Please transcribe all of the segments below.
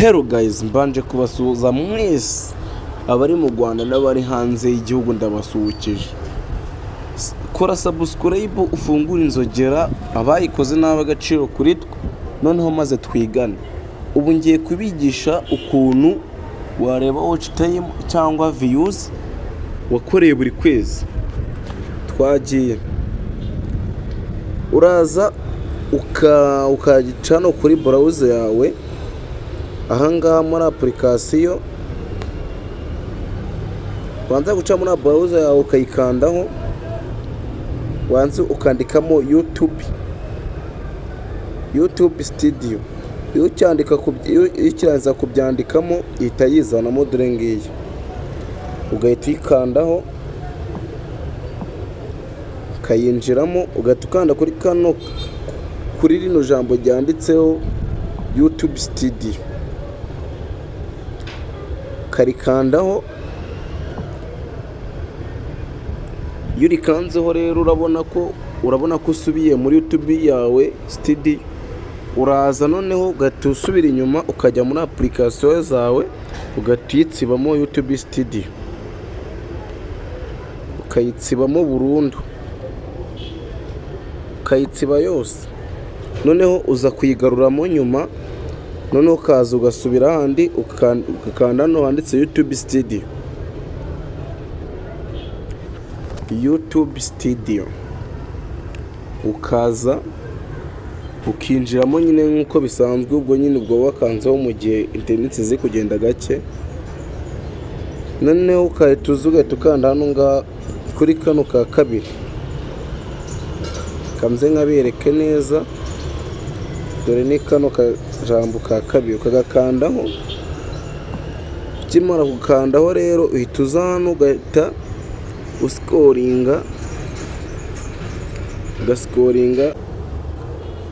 Hello guys, mbanje kubasuhuza mwese abari mu Rwanda n'abari hanze y'igihugu, ndabasuhukije. Kora subscribe, ufungure inzogera, abayikoze nabi agaciro kuri twe. Noneho maze twigane. Ubu ngiye kubigisha ukuntu wareba watch time cyangwa views wakoreye buri kwezi. Twagiye. Uraza ukagica hano kuri browser yawe, ahangaha muri application, wanza guca muri browser yawe ukayikandaho, wanze ukandikamo YouTube Studio. Iyo ucyandika, iyo ukirangiza kubyandikamo, ihita yizanamo. Dore ngiyi, ugahita uyikandaho ukayinjiramo, ugahita ukanda kuri kano, kuri rino jambo ryanditseho YouTube Studio, ukarikandaho. Iyo urikanzeho rero, urabona ko usubiye muri YouTube yawe Studio. Uraza noneho ugahita usubira inyuma, ukajya muri application zawe, ugahita uyitsibamo YouTube Studio, ukayitsibamo burundu, ukayitsiba yose. Noneho uza kuyigaruramo nyuma. Noneho ukaza ugasubira ahandi, ugakanda hano handitse YouTube Studio, YouTube Studio, ukaza ukinjiramo nyine nk'uko bisanzwe. Ubwo nyine ubwo wakanzeho mu gihe interineti ziri kugenda gake. Noneho ugahita uza ugahita ukanda hano ngaha kuri kano ka kabiri. Kanze nkabereke neza. Dore ni kano kajambo ka kabiri, ukagakandaho. Ukimara gukandaho rero, uhita uza hano ugahita uscrollinga, ugascrollinga.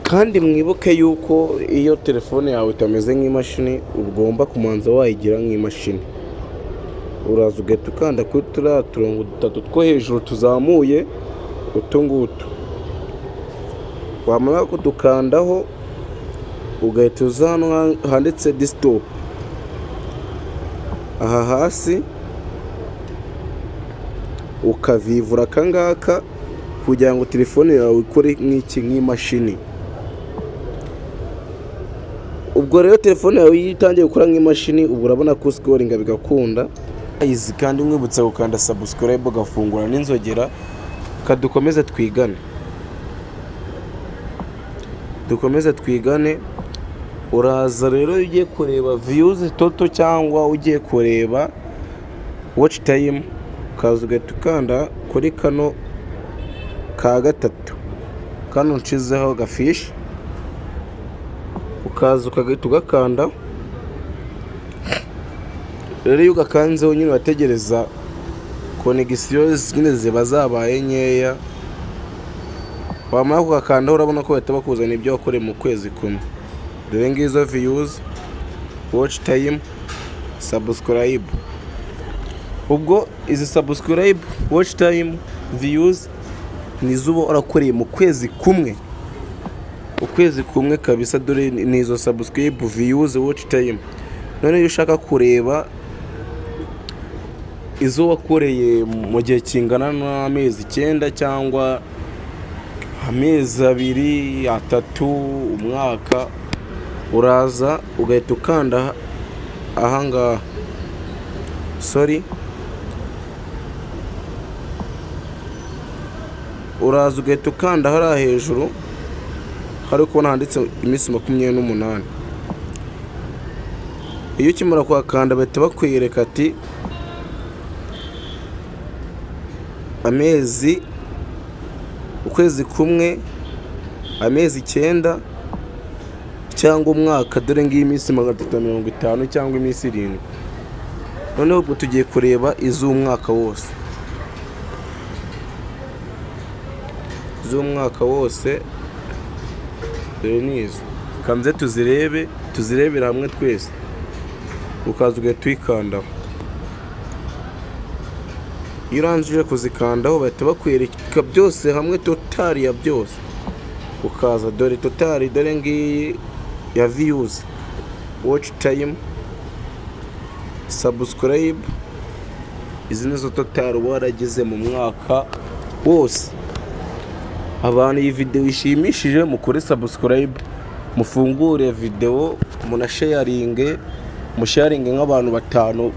Kandi mwibuke yuko iyo telefone yawe itameze nk'imashini, ugomba kumanza wayigira nk'imashini. Uraza ugahita ukanda kuri turiya turongo dutatu two hejuru tuzamuye, utu ngutu. Wamara kudukandaho, ugahita uza hano handitse desktop aha hasi, ukavivura aka ngaka kugira ngo telefone yawe ikore nk'iki, nk'imashini. Ubwo rero telefone yawe iyo itangiye gukora nk'imashini, ubu urabona ko uscrollinga bigakunda. Izi kandi mwibutsa gukanda subscribe, ugafungura n'inzogera. Kadukomeze twigane, dukomeze twigane. Uraza rero, iyo ugiye kureba views total cyangwa ugiye kureba watch time, ukaza ugahita ukanda kuri kano ka gatatu, kano nshizeho gafishi, ukaza ukagahita ugakanda. Rero iyo ugakanzeho nyine, urategereza, connexion nyine ziba zabaye nkeya. Wamara kugakandaho, urabona ko bahita bakuzana ibyo wakoreye mu kwezi kumwe. Dore ngizo views, watch time, subscribe. Ubwo izi subscribe, watch time, views nizo uba warakoreye mu kwezi kumwe, ukwezi kumwe kabisa. Dore ni izo subscribe, views, watch time. None iyo ushaka kureba izo wakoreye mu gihe kingana n'amezi 9 cyangwa amezi 2, 3, umwaka, uraza ugahita ukanda ahangaha. Sorry, uraza ugahita ukanda hariya hejuru hari kubona handitse iminsi 28. Iyo ukimara kuhakanda, bahita bakwereka ati amezi, ukwezi kumwe, amezi 9 cyangwa umwaka. Dore ngiyi iminsi 350 cyangwa iminsi 7. Noneho ubwo tugiye kureba iz'umwaka wose, iz'umwaka wose dore ni izo. Kanze tuzirebe, tuzirebere hamwe twese. Ukaza ugahita uyikandaho. Iyo urangije kuzikandaho, bahita bakwereka byose hamwe, total ya byose. Ukaza, dore total, dore ngiyi ya views. watch time, subscribe. Izi nizo total uba waragize mu mwaka wose. Abantu iyi videwo ishimishije, mukore subscribe, mufungure videwo, munasharinge, musharinge nk'abantu batanu.